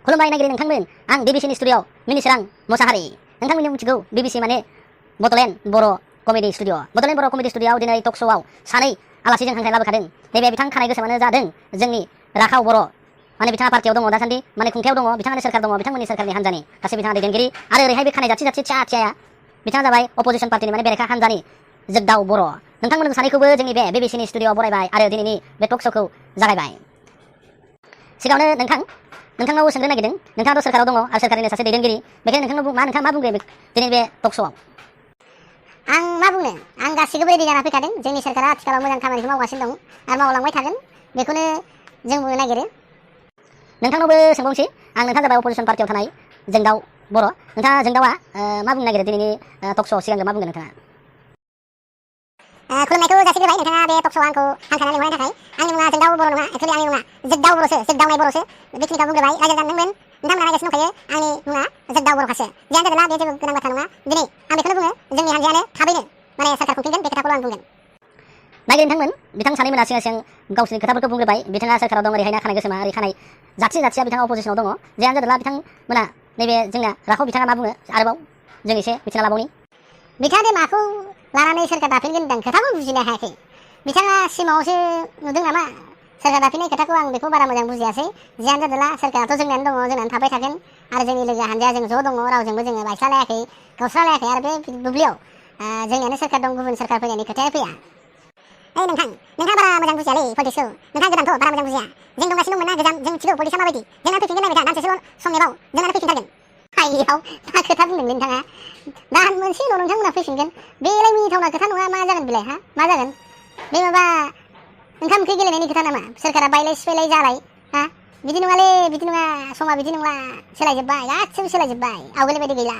खुलुमबाय नागिरि नोंथांमोन आं बिबिसिनि स्टुडिअ मिनिसोरां मोसाहारि नोंथांमोननि मिथिगौ बिबिसि बड'लेण्ड बर' कमेडि स्टुडिअ बड'लेण्ड बर' कमेडि स्टुडिअआव दिनै टक श'आव सानै आलासिजों हांख्राय लाबोखादों नैबे बिथां खानाय गोसोमानो जादों जोंनि राखाव बर' बिथाङा पार्टियाव दङ दासान्दि खुंथायाव दङ बिथाङानो सोरखार दङ बिथांमोननि सोरखारनि हान्जानि गासै बिथाङा दैदेनगिरि आरो ओरैहायबो खानाय जाथि जाथि थिया थियाया बिथाङा जाबाय अपोजिसन पार्टिनि बेरेखा हान्जानि जोगदाव बर' नोंथांमोन सानैखौबो जोंनि बे बिबिसिनि स्टुडिअआव बरायबाय आरो दिनैनि बे टक श'खौ जागायबाय सिगाङावनो नोंथांनाव सोंनो नागिरदों नोंथाङाथ' सोरखाराव दङ आरो सोरखारनि सासे दैदेनगिरि बेखायनो नोंथाङा मा बुंगोन दिनै बे टक श'आव आं मा बुंनो आं गासिखौबो रेडि जाना फैखादों जोंनि सोरखारा आथिखालाव मोजां खामानिखौ मावगासिनो दं आरो मावलांबाय थागोन बेखौनो जों बुंनो नागिरो नोंथांनावबो सोंबावनोसै आं नोंथाङा जाबाय अपोजिसन पार्टियाव थानाय जोंदाव बर' नोंथाङा जोंदावा मा बुंनो नागिरो दिनैनि टक श'आव सिगांग्रो मा बुंगोन नोंथाङा खुलुमनायखौ जासिग्रोबाय नोंथाङा बे टक श'आव आंखौ हांख्रायनानै लिंहरनायनि थाखाय आंनि मुङा जोंदाव बर' नङा एक्चुअलि आंनि मुङा जोगदाव बर'सो जोगदावनाय बर'सो बेखिनिखौ बुंग्रोबाय रायजो जादोंमोन नोंथांमोना नायगासिनो दंखायो आंनि मुङा जोगदाव बर'खासो जियानो जादोंला बे जेबो गोनां बाथ्रा नङा दिनै आं बेखौनो बुङो जोंनि हान्जायानो थाबैनो सोरखार खुंफिनगोन बे खोथाखौल' आं बुंगोन नागिर नोंथांमोन बिथां सानैमोना सिगां गावसोरनि खोथाफोरखौ बुंग्रोबाय बिथाङा सोरखाराव दं ओरैहायना खानाय गोसोमा ओरै खानाय जाथिया बिथाङा अपोजिसनाव दङ जियानो जादोंला बिथांमोना नैबे जोंना राखाव बिथाङा मा बुङो आरोबाव जों एसे मिथिना लाबावनि बिथाङा माखौ लानानै सोरखार दाफिनगोन होनदों खोथाखौ बुजिनो हायाखै बिथाङा सिमाङावसो नुदों नामा सोरखार दाफिननाय खोथाखौ आं बेखौ बारा मोजां बुजियासै जियानो जादोंला सोरखाराथ' जोंनानो दङ जोंनानो थाबाय थागोन आरो जोंनि लोगो हान्जाया जों ज' दङ रावजोंबो जोङो बायस्लालायाखै गावस्रालायाखै आरो बे बुब्लियाव जोंनियानो सोरखार दं गुबुन सोरखार फैनायनि खोथाया फैया ओइ नोंथाङा बारा मोजां बुजियालै पलिटिक्सखौ नोंथाङा गोदानथ' बारा मोजां बुजिया जों दंगासिनो दंमोन ना गोजाम जों मिथिगौ पलिटिक्सआ माबायदि जोंना फैफिनगोन नायबाय था दानसेसोल' सम नेबाव जोंनानो फैफिनथारगोन हायाव मा खोथा बुंदोंलै नोंथाङा दान मोनसे उनाव नोंथांमोना फैफिनगोन बेलाय मिनिथावना खोथा नङा मा जागोन बेलाय मा जागोन बे माबा ओंखाम ओंख्रि गेलेनायनि खोथा नामा सोरखारा बायलाय सिफायलाय जालाय बिदि नङालै बिदि नङा समा बिदि नंला सोलायजोब्बाय गासिबो सोलायजोब्बाय आवगोलनि बायदि गैला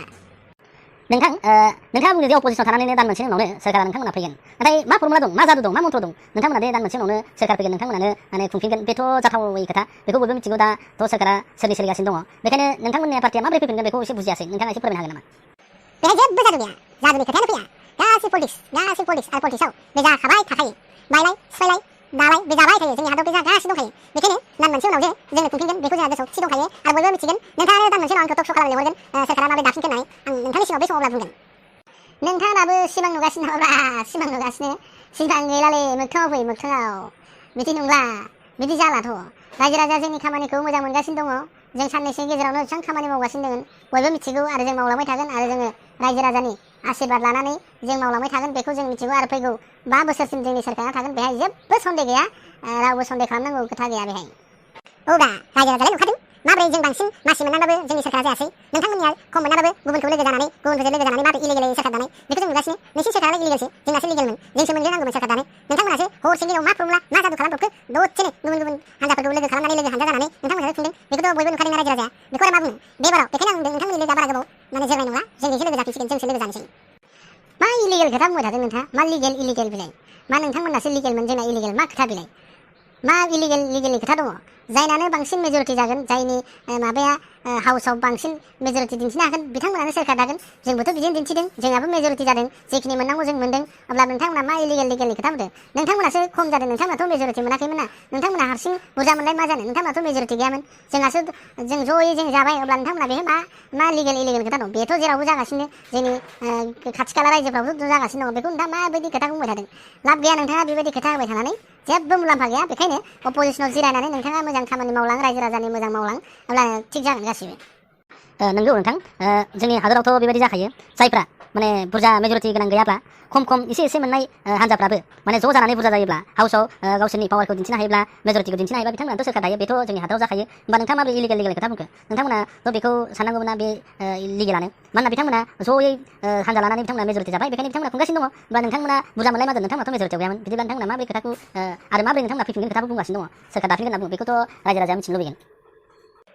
नोंथाङा बुंदों जे अपोजिसनाव थानानैनो दान मोनसे उनावनो सोरखारा नोंथांमोना फैगोन नाथाय मा फर्मुला दं मा जादु दं मा मन्त्र दं नोंथांमोना दे दान मोनसे उनावनो सोरखार फैगोन नोंथांमोनानो खुंफिनगोन बेथ' जाथावै खोथा बेखौ बयबो मिथिगौ दाथ' सोरखारा सोलिगासिनो दङ बेखायनो नोंथांमोननि पार्टिया माबोरै फैफिनगोन बेखौ एसे बुजियासै नोंथाङा एसे फोरमायनो हागोन नामा बेहाय जेबो जादु गैया जादुनि खोथायानो फैया गासै पलिटिक्स आरो पलिटिक्सआव बे जाखाबाय थाखायो बायलाय सिफायलाय दालाय बे जाबाय थायो जोंनि हादराव बे जागासिनो दंखायो बेखायनो दान मोनसे उनाव जे जोंनो खुंफिनगोन बेखौ जोंहा गोसोआव थि दंखायो आरो बयबो मिथिगोन नोंथाङा दान मोनसे उनाव आंखौ टक श' खालामनो लिंहरगोन सोरखारा माबोरै दाफिनगोन होननानै आं नोंथांनि सिगाङाव बे समाव अब्ला बुंगोन नोंथाङा दाबो सिमां नुगासिनो नामाब्रा सिमां नुगासिनो सिमां गैलालै मोगथाङाव फै मोगथाङाव बिदि नंला बिदि जालाथ' रायजो राजा जोंनि खामानिखौ मोजां मोनगासिनो दङ जों साननैसोनि गेजेरावनो बेसेबां खामानि मावगासिनो दङ बयबो मिथिगौ आरो जों मावलांबाय थागोन आरो जोङो रायजो राजानि आशीर्बाद लानानै जों मावलांबाय थागोन बेखौ जों मिथिगौ आरो फैगौ 5 बोसोरसिम जोंनि सोरखारा थागोन बेहाय जेबो सन्देह गैया रावबो सन्देह खालामनांगौ खोथा गैया बेहाय औब्रा रायजो राजालाय नुखादों माबोरै जों बांसिन मासि मोननानैबाबो जोंनि सोरखारा जायासै नोंथांमोननिया खम मोननानैबाबो गुबुनखौ लोगो जानानै गुबुनफोरजों लोगो जानानै माबोरै इलिगेलै सोरखार दानाय बेखौ जों नुगासिनो नोंसिनि सोरखारालाय इलिगेलसो जोंनासो लिगेलमोन जोंसो मोनग्रोनांगौमोन सोरखार दानो नोंथांमोनासो हरसेनि गेजेराव मा फर्मुला मा जादु खालामब्रबखो दसेनो गुबुन हान्जाफोरखौ लोगो खालामनानै लोगो हान्जा जानानै नोंथांमोनहाबो खुंदों बेखौथ' बयबो नुखादों रायजो राजाया बेखौ आरो मा बुंनो बेबाराव बेखायनो आं बुंदों नोंथांमोननि लोगोआ बारा गोबाव जोरनाय नंला जोंजोंसो लोगो जाफिनसिगोन जोंसो लोगो जानोसै मा इलिगेल खोथा बुंबाय थादों नोंथाङा मा लिगेल इलिगेल बिलाय मा नोंथांमोनासो लिगेलमोन जोंना इलिगेल मा खोथा बिलाय मा इलिगेल लिगेलनि खोथा दङ जायनानो बांसिन मेजरिटि जागोन जायनि माबाया हाउसआव बांसिन मेजरिटि दिन्थिनो हागोन बिथांमोनानो सोरखार दागोन जोंबोथ' बिदिनो दिन्थिदों जोंहाबो मेजरिटि जादों जेखिनि मोननांगौ जों मोनदों अब्ला नोंथांमोना मा इलिगेल लिगेलनि खोथा बुंदों नोंथांमोनासो खम जादों नोंथांमोनाथ' मेजरिटि मोनाखैमोन ना नोंथांमोना हारसिं बुरजा मोनलाय मा जानो नोंथांमोनाथ' मेजरिटि गैयामोन जोंहासो जों ज'यै जों जाबाय अब्ला नोंथांमोना बेहाय मा लिगेल इलिगेल खोथा दं बेथ' जेरावबो जागासिनो जोंनि खाथि खाला रायजोफ्रावबो जागासिनो दङ बेखौ नोंथाङा माबायदि खोथा बुंबाय थादों लाब गैया नोंथाङा बेबायदि खोथा होबाय थानानै जेबो मुलाम्फा गैया बेखायनो अपोजिसनाव जिरायनानै नोंथाङा मोजां खामानि मावलां रायजो राजानि मोजां मावलां अब्ला थिग जागोन गासिबो नंगौ नोंथां जोंनि हादरावथ' बेबायदि जाखायो जायफ्रा बुरजा मेजरिटि गोनां गैयाब्ला खम एसे मोननाय हान्जाफ्राबो ज' जानानै बुरजा जायोब्ला हाउसआव गावसोरनि पावारखौ दिन्थिनो हायोब्ला मेजरिटिखौ दिन्थिनो हायोब्ला बिथांमोनाथ' सोरखार दायो बेथ' जोंनि हादराव जाखायो होमबा नोंथाङा माबोरै इलिगेल खोथा बुंखो नोंथांमोनाथ' बेखौ साननांगौमोना बे लिगेलानो मानोना बिथांमोना ज'यै हान्जा लानानै बिथांमोना मेजरिटि जाबाय बेखायनो बिथांमोना खुंगासिनो दङ होमबा नोंथांमोना बुरजा मोनलाय मा जादों नोंथांमोनाथ' मेजरिटियाव गैयामोन बिदिब्ला नोंथांमोना माबोरै खोथाखौ आरो माबोरै नोंथांमोना फैफिनगोन खोथाखौ बुंगासिनो दङ सोरखार दाफिनगोन होनना बुङो बेखौथ' रायजो राजाया मिथिनो लुबैगोन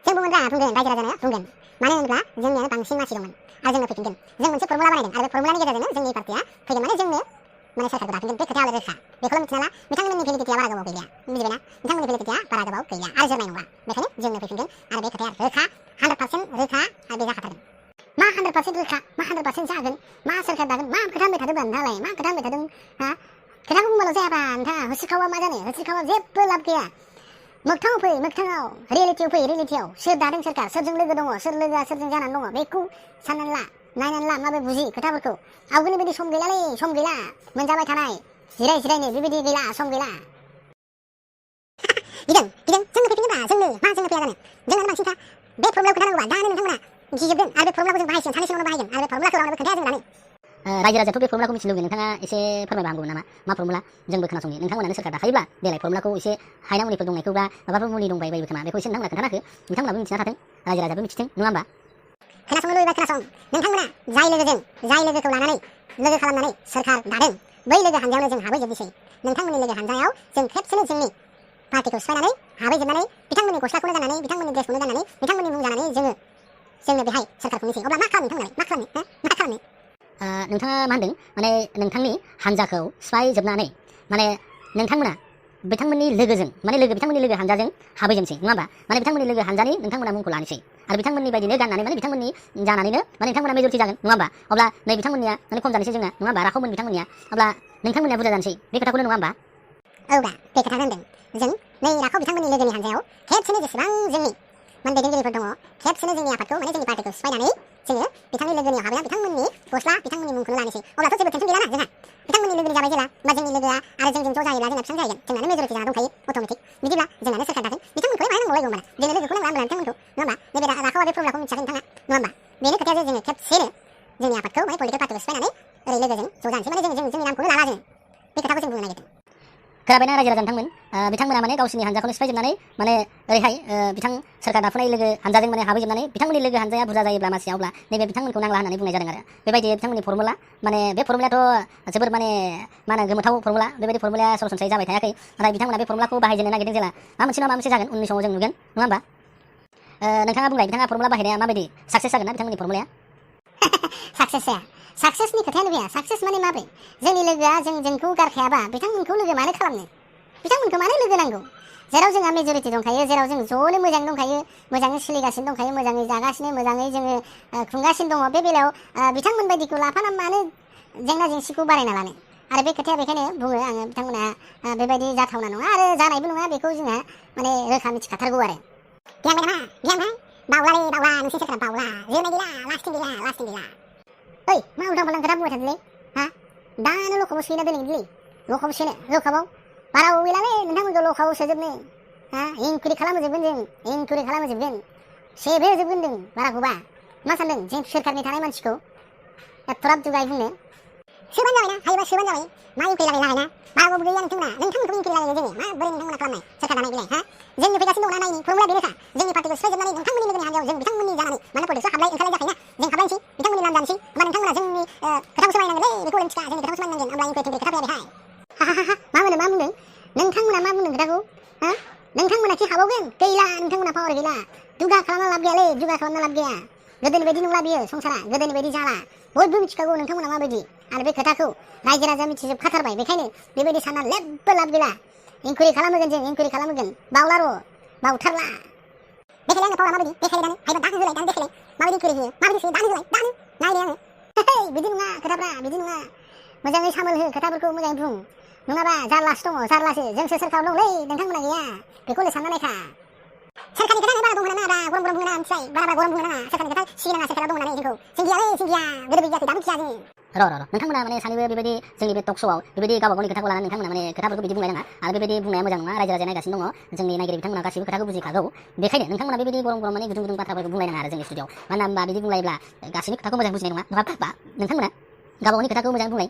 जों बुंगोन रायजो राजानो बुंगोन मानो होनोब्ला जोंनियानो बांसिन मानसि दंमोन आरो जोंनो फैफिनगोन जों मोनसे फर्मुला बानायदों आरो बे फर्मुलानि गेजेरजोंनो जोंनि पार्टिया फैगोन माने जोंनो सोरखारखौ दाफिनगोन बे खोथाया रोखा बेखौल' मिथिना ला बिथांमोननि भेलिडिटिया बारा गोबाव गैलिया मिथिबायना बिथांमोननि भेलिडिटिया बारा गोबाव गैलिया आरो जोरनाय नंला बेखायनो जोंनो फैफिनगोन आरो बे खोथाया रोखा 100% रोखा आरो बे जाखाथारगोन मा 100% रोखा मा 100% जागोन मा सोरखार दागोन मा खोथा होनबाय थादोंब्ला नोंथाङालाय मा खोथा होनबाय थादों खोथाखौ बुंबाल' जायाब्रा नोंथाङा होस्रिखावा मा जानो होस्रिखावा जेबो लाब गैया मोगथाङाव फै मोगथाङाव रियेलिटियाव फै रियेलिटियाव सोर दादों सोरखार सोरजों लोगो दङ सोर लोगोआ सोरजों जानानै दङ बेखौ साननानै ला नायनानै ला माबे बुजि खोथाफोरखौ आवगोलनि बायदि सम गैलालै सम गैला मोनजाबाय थानाय जिरायनो बेबायदि गैला सम गैला गिदों जोंनो फैफिनोबा जोंनो फैया जानो जोंनानो बांसिनखा बे फर्मुलाखौ खोन्थानांगौबा दानो नोंथांमोना गिजोबगोन आरो बे फर्मुलाखौ जों बाहायसिगोन सानैसो उनावनो बाहायगोन आरो बे फर्मुलाखौ रावनोबो खोन्थाया जों दानो रायजो राजायाथ' बे फर्मुलाखौ मिथिनो लुगैयो नोंथाङा एसे फोरमायबा हामगौमोन नामा मा फर्मुला जोंबो खोनासंनि नोंथांमोनानो सोरखार दाखायोब्ला देलाय फर्मुलाखौ एसे हायना मुलिफोर दंनायखौ बा माबाफोर मुलि दंबाय बायबो खोमा बेखौ एसे नोंथांमोना खोन्थानाखो बिथांमोनाबो मिथिना थाथों रायजो राजायाबो मिथिथों नङा होमबा खोनासंनो लुबैबा खोनासं नोंथांमोना जाय लोगोखौ लानानै लोगो खालामनानै सोरखार दादों बै लोगो हानजायावनो जों हाबैजोबनोसै नोंथांमोननि लोगो हानजायाव जों खेबसेनो जोंनि पार्टिखौ सिफायनानै हाबैजोबनानै बिथांमोननि गस्लाखौनो गाननानै बिथांमोननि ड्रेसखौनो गाननानै बिथांमोननि मुं जानानै जोंनो बेहाय सोरखारखौ निसै अब्ला मा खालामनो नोंथांमोनालाय मा खालामनो नोंथाङा मा होनदों माने नोंथांनि हानजाखौ सिफायजोबनानै माने नोंथांमोना बिथांमोननि लोगोजों माने बिथांमोननि लोगो हानजाजों हाबैजोबनोसै नङा होमबा माने बिथांमोननि लोगो हानजानि नोंथांमोना मुंखौ लानोसै आरो बिथांमोननि बायदिनो गाननानै माने बिथांमोननि जानानैनो माने बिथांमोना मेजरिटि जागोन नङा होमबा अब्ला नै बिथांमोननिया माने खम जानोसै जोंना नङा होमबा राखावमोन बिथांमोननिया अब्ला नोंथांमोननिया बुरजा जानोसै बे खोथाखौनो नङा होमबा औब्रा बे खोथा होनदों जों नै राखाव बिथांमोननि लोगोनि हानजायाव खेबसेनो जेसेबां जोंनि मान दैदेनगिरिफोर दङ खेबसेनो जोंनि आफादखौ माने जोंनि पार्टिखौ सिफायनानै जोङो बिथांनि लोगोनियाव हाबैना बिथांमोननि गस्ला बिथांमोननि मुंखौनो लानोसै अब्लाथ' जेबो टेनसन गैलाना जोंहा बिथांमोननि लोगोनि जाबाय जेला बा जोंनि लोगोआ आरो जोंजों ज' जायोब्ला जोंना बेसेबां जाहैगोन जोंनानो मेजरिटि जाना दंखायो अट'मेटिक बिदिब्ला जोंनानो सोरखार दागोन बिथांमोनखौ मानो नांबावलायगौ होमबाना जोंनो लोगोखौ नांला होमब्ला बिथांमोनखौ नङा होमबा नैबे राखावा बे फर्मुलाखौ मिथियाखै नोंथाङा नङा होमबा बेनो खोथाया जे जोङो खेबसेनो जोंनि आफादखौ माने पलिटिकेल पार्टिखौ सिफायनानै ओरै लोगोजों ज' जानोसै माने जोंनि नामखौनो लाला जों बे खोथाखौ जों बुंनो नागिरदों खोनाबायना रायजो राजा नोंथांमोन बिथांमोना माने गावसिनि हानजाखौनो सिफायजोबनानै माने ओरैहाय बिथां सोरखार दाफुनाय लोगो हानजाजों माने हाबैजोबनानै बिथांमोननि लोगो हानजाया बुरजा जायोब्ला मासियाव अब्ला नैबे बिथांमोनखौ नांला होननानै बुंनाय जादों आरो बेबायदि बिथांमोननि फर्मुला माने बे फर्मुलायाथ' जोबोर माने मा होनो गोमोथाव फर्मुला बेबायदि फर्मुलाया सरासनस्रायै जाबाय थायाखै नाथाय बिथांमोना बे फर्मुलाखौ बाहायजेननो नागिरदों जेला माबा मोनसे नङा माबा मोनसे जागोन उननि समाव जों नुगोन नङा होमबा नोंथाङा बुंलाय बिथाङा फर्मुला बाहायनाया माबायदि साक्सेस जागोन ना बिथांमोननि फर्मुलाया साक्सेस जाया साक्सेसनि खोथायानो फैया साक्सेस माने माब्रै जोंनि लोगोआ जोंखौ गारखायाबा बिथांमोनखौ लोगो मानो खालामनो बिथांमोनखौ मानो लोगो नांगौ जेराव जोंहा मेजरिटि दंखायो जेराव जों ज'नो मोजाङै दंखायो मोजाङै सोलिगासिनो दंखायो मोजाङै जागासिनो मोजाङै जोङो खुंगासिनो दङ बे बेलायाव बिथांमोन बायदिखौ लाफाना मानो जेंना जेंसिखौ बारायना लानो आरो बे खोथाया बेखायनो बुङो आङो बिथांमोना बेबायदि जाथावना नङा आरो जानायबो नङा बेखौ जोंहा माने रोखा मिथिखाथारगौ आरो गियानबाय बावलालै बावला नोंसोर सोरखारा बावला जोनाय गैला लास्टिं गैला ओइ मा उल्टां फाल्टां खोथा बुंबाय थादोंलै हा दानो लखबाव सोना दोनैलै लखबाव बारा गैलालै नोंथांमोनखौ लखबाव सोजोबनो हा इनकुरि खालामजोबगोन सेबे होजोबगोन जों बाराखौबा मा सानदों जों सोरखारनि थानाय मानसिखौ एथ'राब दुगाय बुंनो सोबानो जाबायना हायोबा सोबानो जाबाय मा इनकुरि लागायना बाराबो गैया नोंथांमोनखौबो इनकुरि लागायनो जोङो माबोरै नोंथांमोना खालामनाय सोरखार दानाय बिलाय हा जोंनो फैगासिनो दंना नायनि फर्मुला बेनोखा जोंनि पार्टिखौ सिफायजोबनानै नोंथांमोननि लोगोनि हान्जायाव जों बिथांमोननि जानानै माने पलिटिक्सआव हाबलाय ओंखारलाय जाखायोना जों हाबलायनोसै बिथांमोननि नाम जानोसै होमबा नोंथांमोना जोंनि खोथाखौ सोलायनांगोनलै बेखौ मिथिखा जोंनि खोथाखौ सोलायनांगोन अब्ला इनकुरि खोथा फैया बेहाय मा बुंदों नोंथांमोना मा बुंदों खोथाखौ हा नोंथांमोना खि हाबावगोन गैला नोंथांमोना पावार गैला दुगा खालामना लाब गैया गोदोनि बायदि नंला बियो संसारा गोदोनि बायदि जाला बयबो मिथिखागौ नोंथांमोना माबायदि आरो बे खोथाखौ रायजो राजा मिथिजोबखाथारबाय बेखायनो बेबायदि सानना लेबबो लाब गैला इनकुरि खालामगोन बावला र' बावथारला देखायलाय आंनो पावारा माबायदि देखायलाय दानो हायोबा दानो देखायलाय माबायदि इनकुरि होयो माबायदि सोयो दानो नायलाय आङो बिदि नङा खोथाफ्रा बिदि नङा मोजाङै सामोल हो खोथाफोरखौ मोजाङै बुं नङाबा जारलासो जोंसो सोरखाराव दंलै नोंथांमोना गैया बेखौनो सानना नायखा सोरखारनि खोथा बारा दं होनना गरम बुंनो नाङा मिथिबाय बारा गरम बुंनो नाङा सोरखारनि खोथा सिगिनाङा सोरखारा दं होननानै जोंखौ जों गिया गोदो गैयाखै दाबो गिया जोङो र' नोंथांमोना माने सानैबो बेबायदि जोंनि बे टक श'आव बेबायदि गावबा गावनि खोथाखौ लानानै नोंथांमोना माने खोथाफोरखौ बिदि बुंलायनाङा आरो बेबायदि बुंनाया मोजां नङा रायजो राजाया नायगासिनो दङ जोंनि नायगिरि बिथांमोना गासिबो खोथाखौ बुजिखागौ बेखायनो नोंथांमोना बेबायदि गरम माने गुदुं बाथ्राफोरखौ बुंलायनाङा आरो जोंनि स्टुडिअ'आव मानो होनबा बिदि बुंलायोब्ला गासिबो खोथाखौ मोजां बुजिनाय नङा नोंथांमोना गावबा गावनि खोथाखौ मोजां बुंलाय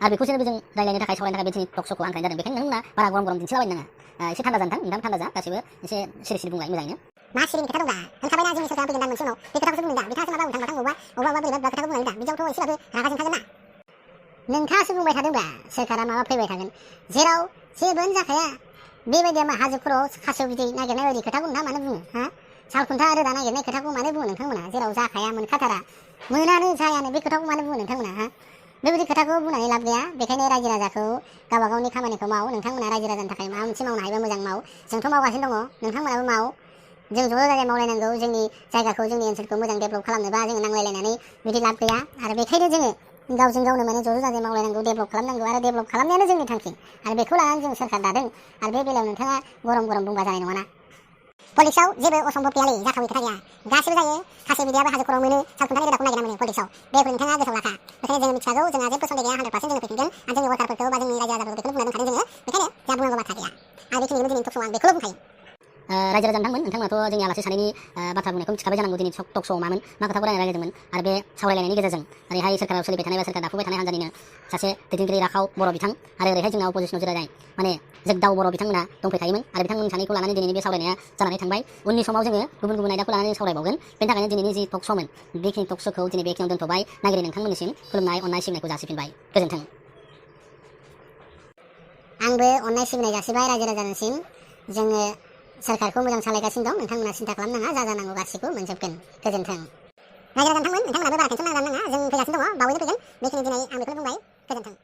आरो बेखौसो जों रायलायनो थाखाय सावरायनो थाखाय बे टक श'खौ आं खालामनाय जादों बेखायनो नोंथांमोना बारा गरम दिन्थिलाबायनो नाङा एसे थान्दा जानो नोंथां थान्दा जा गासिबो एसे सिरि बुंलाय मोजाङैनो मा सिरिनि खोथा दंब्रा होनखाबायना जोंनि सोरखारा फैगोन दान मोनसे उनाव बे खोथाखौसो बुंदों दा बिथाङासो माबा उल्थां फाल्थां अबेबा बोरैबा खोथाखौ बुंलायदों दा बिदियावथ' एसेबाबो रागा जोंखागोन ना नोंथाङासो बुंबाय थादोंब्रा सोरखारा माबा फैबाय थागोन जेराव जेबोआनो जाखाया बेबायदि मा हाजो खर'आव खासेव बिदै नागिरनाय बायदि खोथाखौ नोंथाङा मानो बुङो हा साल खुन्था रोदा नागिरनाय खोथाखौ मानो बुङो नोंथांमोना जेराव जाखाया मोनखाथारा मोनानो जायानो बे खोथाखौ मानो बुङो नोंथांमोना हा बेबायदि खोथाखौ बुंनानै लाब गैया बेखायनो रायजो राजाखौ गावबा गावनि खामानिखौ माव नोंथांमोना रायजो राजानि थाखाय माबा मोनसे मावनो हायोबा मोजां माव जोंथ' मावगासिनो दङ नोंथांमोनाबो माव जों ज' जाजाय मावलायनांगौ जोंनि जायगाखौ जोंनि ओनसोलखौ मोजां डेभेलप खालामनोबा जों नांलायलायनानै बिदि लाब गैया आरो बेखायनो जोङो गावजों गावनो माने ज' जाजाय मावलायनांगौ, डेभेलप खालामनांगौ आरो डेभेलप खालामनायानो जोंनि थांखि आरो बेखौ लानानै जों सोरखार दादों आरो बे बेलायाव नोंथाङा गरम बुंबा जानाय नङाना। पलिटिक्सआव जेबो असम्भब गैयालै, जाथावै खोथा गैया, गासिबो जायो। खासे बिदैयाबो हाजो खराव मोनो, सालखुन्थानि रोदाखौ नागिरना मोनो पलिटिक्सआव। बेखौ नोंथाङा गोसोआव लाखा। बेखायनो जोङो मिथिखागौ, जोंहा जेबो सन्देह गैया, 100% जोङो फैफिनगोन आरो जोंनि वर्कारफोरखौ बा जोंनि रायजो राजाफोरखौ बेखौनो बुंना दोनखादों जोङो। बेखायनो जोंहा बुंनांगौ बाथ्रा गैया आरो बेखिनिखौनो दिनै टक श'आव आं बेखौल' बुंखायो। रायजो राजा नोंथांमोनाथ' जोंनि आलासि सानैनि बाथ्रा बुंनायखौ मिथिखाबाय जानांगौ, दिनै टक श'आव मामोन, मा खोथाखौ रायलायदोंमोन आरो बे सावरायलायनायनि गेजेरजों ओरैहाय सोरखाराव सोलिबाय थानाय बा सोरखार दाफुबाय थानाय हान्जानिनो सासे दैदेनगिरि राखाव बर' बिथां आरो ओरैहाय जोंना अपोजिसनाव जिरायनाय माने जोगदाव बर' बिथांमोना दंफैखायोमोन आरो बिथांमोन सानैखौ लानानै दिनैनि बे सावरायनाया जानानै थांबाय। उननि समाव जोङो गुबुन गुबुन आयदाखौ लानानै सावरायबावगोन। बेनि थाखायनो दिनैनि जि टक श'मोन, बेखिनि टक श'खौ दिनै बेखिनियाव दोनथ'बाय। नागिरै नोंथांमोननिसिम खुलुमनाय, अननाय, सिबिनायखौ जासिफिनबाय। गोजोन्थों। आंबो अननाय सिबिनाय जासिबाय रायजो राजानिसिम। जोङो सोरखारखौ मोजां सालायगासिनो दं, नोंथांमोना सिन्था खालामनाङा, जा जानांगौ गासिखौ मोनजोबगोन। गोजोन्थों। रायजो राजा नोंथांमोनाबो बारा टेनसन नांनाङा, जों फैगासिनो दङ, बावैनो फैगोन। बेखिनि दिनै आं बेखौनो बुंबाय। गोजोन्थों।